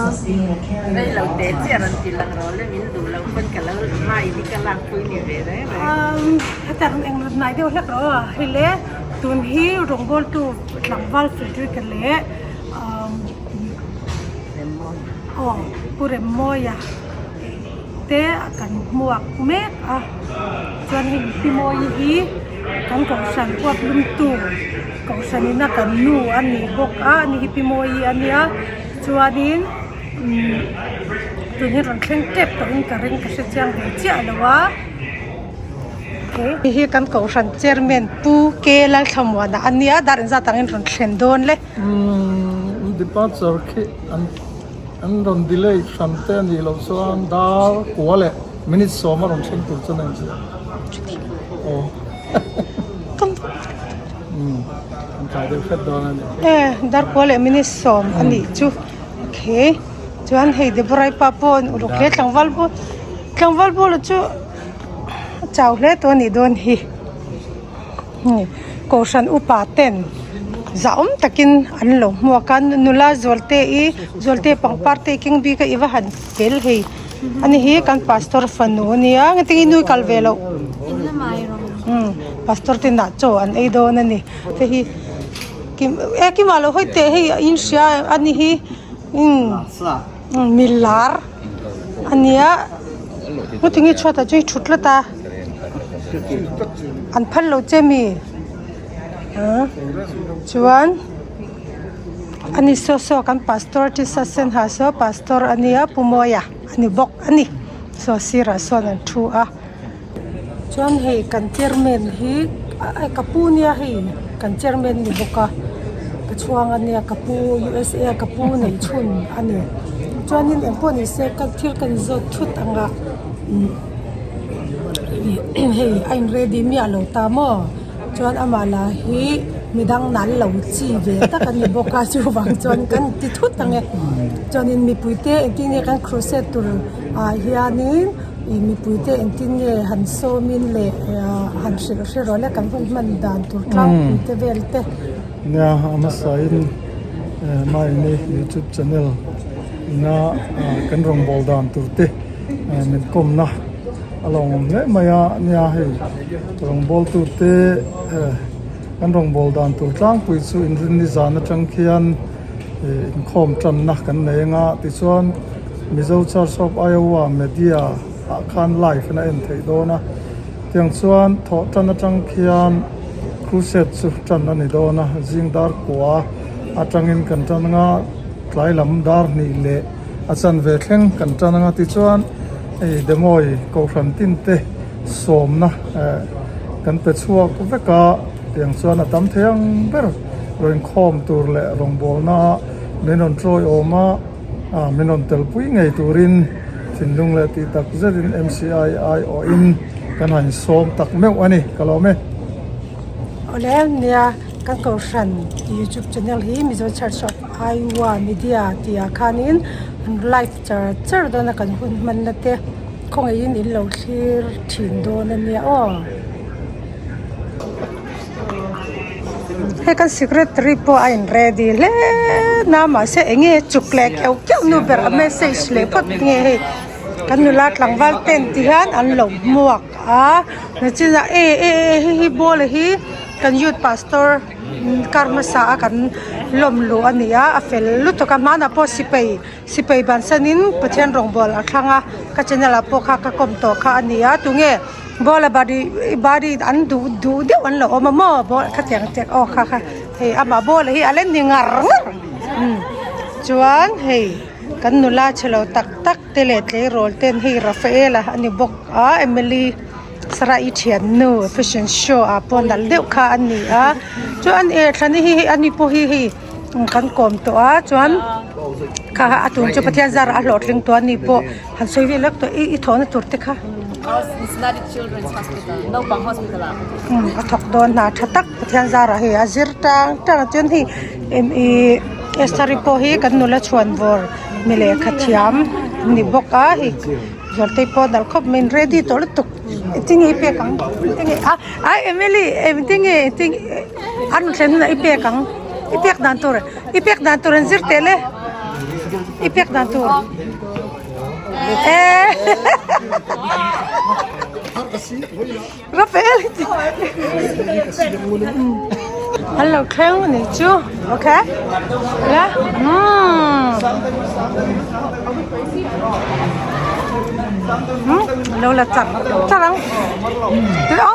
Rei lo te chiah rawn ti lang rawh le min duh loh pawn ka lo hma in hi ka lak pui ni ve reng reng. Heta rawn eng rawt hnai deuh hlek rawh a hei le tun hi rawngbawltu tlangval Frederick-a leh aw Pu Remmawia te kan hmuak mek a chuan hei Pi Mawii hi kan kohhran huap lumtu kohhran ina kan nu a ni bawk a ani hi Pi Mawii a nia chuanin umm tun hi rawn thleng tep tawhin ka ring ka hre chiang ve chiah lo a hei hi kan kohhran chairman Pu K Lalthlamuana a nia dar inzat angin rawn thlen dawn le. Umm departure khi an an rawn delay hran te a nih loh chuan dar kua leh minute sawm a rawn thleng tur chuan a inziah aw umm an tlai deuh hret dawn a ni. E dar kua leh minute sawm a nih chu okay chuan hei Deborah-i pa pawh an uluk hle tlangval pawh tlangval bawla chu a chau hle tawh a nih dawn hi. Kohhran upa ten zahawm takin an lo hmuak a nula Zualte i Zualte pangpar te i keng bik a i va han fel hei ani hi kan pastor fanu ania engtin nge nui kal ve loh umm pastor te inah chaw an ei dawn ani te hi kim e kimah lo hawi teh hei in hria ani hi umm milar ania hmuting i chhuatah chu i thut tlat a. An phal lo che mi ah chuan ani saw saw kan pastor tisa sen ha saw pastor a nia Pu Mawia a ni bawk a ni saw sirah sawn an thu a chuan hei kan chairman hi ka pu nia hei kan chairman ni bawk a ka chhuang a nia ka pu USA a ka pu neih chhun a ni chuanin engpawh ni se ka thil ka inzawt thut ang a. Hei a in ready miah lo ta maw chuan amah lah hi midang nal lo chi ve tak a ni bawk a chuvang chuan kan ti thut ang e chuanin mipui te engtin nge kan crusade tur ah hianin ih mipui te engtin nge han sawmin leh han hrilh hre rawh le kan hun hman dan tur tlangpui te vel te. Nia a hmasa in mahni youtube channel ina kan rawngbâwl dan tur te. Min kawmna a lo awm hle mai a nia hei rawngbawltu te kan rawngbâwl dan tur tlangpui chu inrinni zan atang khian inkhawm tanna kan nei anga tichuan Mizo Church of Iowa media ah khan live in a en theih dawn a tiang chuan thawh tan atang khian crusade chu tan a ni dawn a zing dar kua atangin kan tan anga tlai lam dar hnih leh. A chanve thleng kan tan anga tichuan hei Demawi Kohhran tin te sawmna kan pe chhuak vek a, tiang chuan a tam thei ang ber rawnkhawm tur leh rawngbawlna min rawn tawiawm a, min rawn telpui ngei turin thinlung leh tih tak zetin MCI aiawhin kan han sawm tak meuh a ni, ka lawm e. Awle nia kan Kohhran YouTube channel hi Mizo Church of Iowa media tih ah khanin an live char char dawn a kan hun hman na te khawngaihin in lo thlir thin dawn a nia aw. Hei kan secretary pawh a in ready hle na mahse eng nge chuk leh kheuh kheuh nu ber a message leh phawt nge hei kan nula tlangval ten ti hian an lo hmuak a nachinah e e e hei hi ball hi kan youth pastor. Kar hmasa a kan lawm luh a ni a a fel lutuk a hmanah pawh sipai sipai bansanin Pathian rawngbawl a thlang a ka channel ah pawh kha ka kawm tawh kha a ni a tunge ball a bari bari an duh duh deuh an lo awm a maw ball khatiang te aw kha kha hei amah ball hi a la ni ngar ngar umm chuan hei kan nula chhelo tak tak te leh tleirawl ten hei Rafaela a ni bawk a Emily. Sarai thiannu fashion show ah pawh nalh deuh kha a ni a chuan eh thlani hi hei ani pawh hi hei kan kawm tawh a chuan kha a tun chu Pathian zarah a hlawhtling tawh a ni pawh han sawi vel vek tawh i thawhna tur te kha a thawk dawn hna tha tak Pathian zarah hei a zir tang tang a chuan hei ih Esther-i pawh hi kan nula chhuan vawr mi lehkha thiam a ni bawk a hei. Zawrhtei pawh a dal khawp mai in ready tawh lutuk engtin nge i pek ang engtin nge a a Emily engtin nge engtin a rawn thlen hunah i pek ang i pek dan tur i pek dan tur an zir teh le. I pek dan tur. Eh. Rafael. An lo thleng a nih chu. Okay. La. Mm. Hmm. Lo la chak chak ang.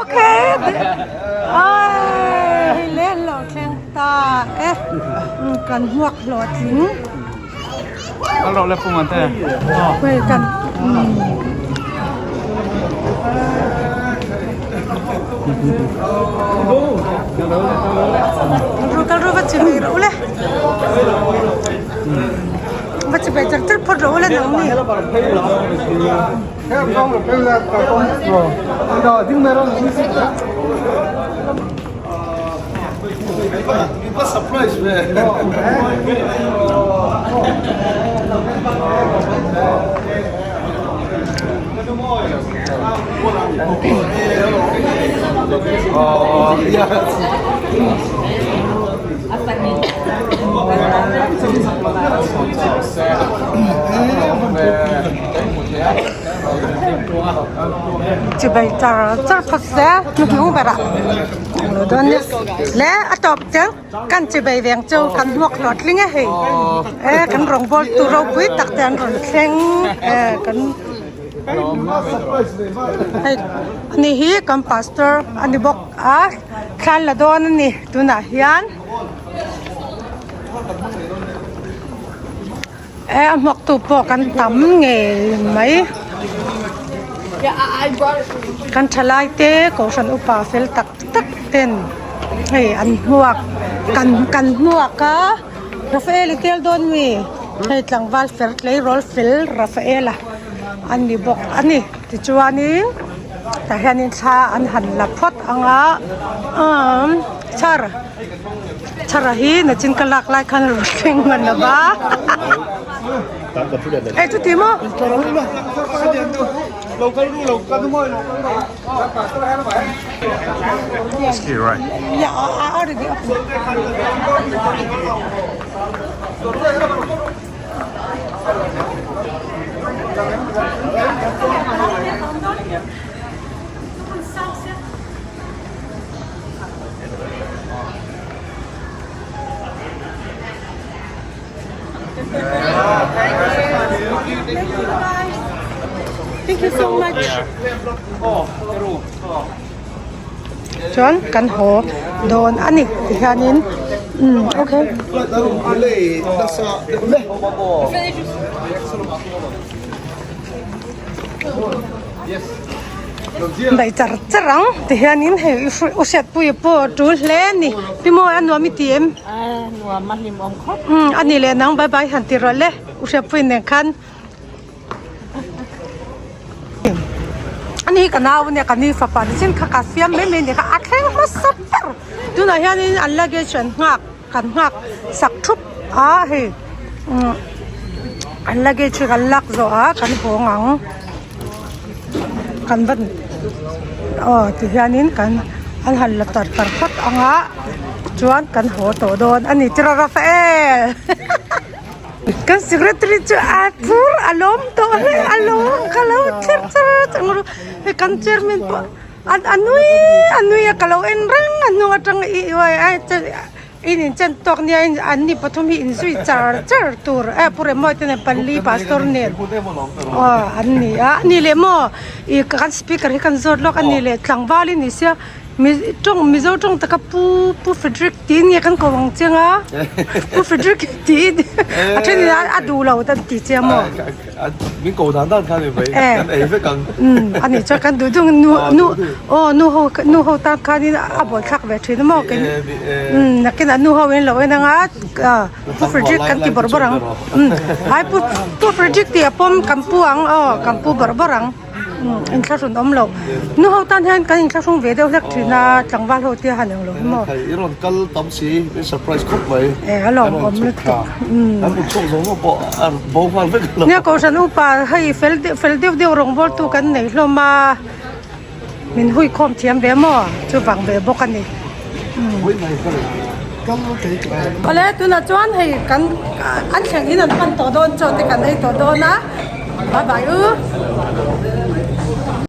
Okay. Ai, hei le an lo thleng ta e. Kan hmuak hlawhtling. Kal rawh le pung an te. Hei kan Ru kal ru va chi ve rawh le. Va chi ve char char phawt rawh le nang ni. Chibai char char phawt se hnuhnung berah. Le a tawp chiang kan chibai veng chu kan hmuak hlawt tling e hei e kan rawngbawl tu ropui tak te an rawn thleng e kan hei ani hi kan pastor ani bawk a thlan la dawn ani tunah hian e a hmuak tu pawh kan tam ngei mai kan thalai te kohhran upa fel tak tak ten hei an hmuak kan kan hmuak a Rafael i tel dawn mi hei tlangval fer tleirawl fel Rafael-a a ni bawk a ni tichuanin tah hianin thla an han la phawt ang a umm char. Chhara hi nachin ka lak lai khan rawn thleng hman lo va. Ei chuti maw? Yeah, I already opened. Thank you so much. Chuan kan haw dawn a ni tihianin umm okay. Daih char char ang tihianin hei u hriatpuia pawh a tul hle a ni pi mawi a nuam i ti em nuam a hlim awm khawp umm a ni leh nang bye bye han ti rawh le u hriatpui nen khan ani hi ka nau ania ka ni fapa ni chin kha ka fiam mai mai ni kha a thleng hmasa ber tunah hianin an luggage an nghak kan nghak sak thup a hei umm an luggage hi kan lak zawh a kan hawng ang kan va aw ti hianin kan an han la tar tar phawt ang a chuan kan haw tawh dawn a ni tiraw Rafael kan secretary chu a phur a lawm tawh hle a lawm ka lo thlir char char ang hei kan chairman pawh a nui a nui a ka lo en reng a hnung atang i uai in inchen tawk nia in an ni pathum hi inzui char char tur eh pu Remawii te nen pali pastor nen aw an ni a ani leh maw ih kan speaker hi kan zawt lawk ani leh tlangval in ni sia mi tawng mizo tawng taka pu pu Frederick tiin nge kan ko ang chiang a pu Frederick tiin a then in a duh lo an ti chiang maw. Min ko dan dan kha ni mai kan ei vek ang. Umm a nih chuan kan duh duh nu nu aw nu ho nu ho tan khanin a buai thlak ve thin a maw kei umm nakinah nu ho in lo en anga pu Frederick kan ti bawrh bawrh ang umm ai pu pu Frederick tih a pawm kan pu ang aw kan pu bawrh bawrh ang. Inthlahrun awm lo. Nu ho tan hian kan inthlahrung ve deuh hlek thin a, tlangval ho te han eng lo hi maw. Hei i rawn kal tam si, min surprise khawp mai. E a lawm awm lutuk. Kan rawn chhuak zawng zawng pawh a bo nghal vek lo. Nia Kohhran upa hei fel deuh fel deuh deuh rawngbawltu kan nei hlawm a, min hui khawm thiam ve maw? Chuvang ve bawk a ni. Vawi mai ka nei. Awle tunah chuan hei kan an thleng in an pan tawh dawn chaw te kan ei tawh dawn a bye bye u.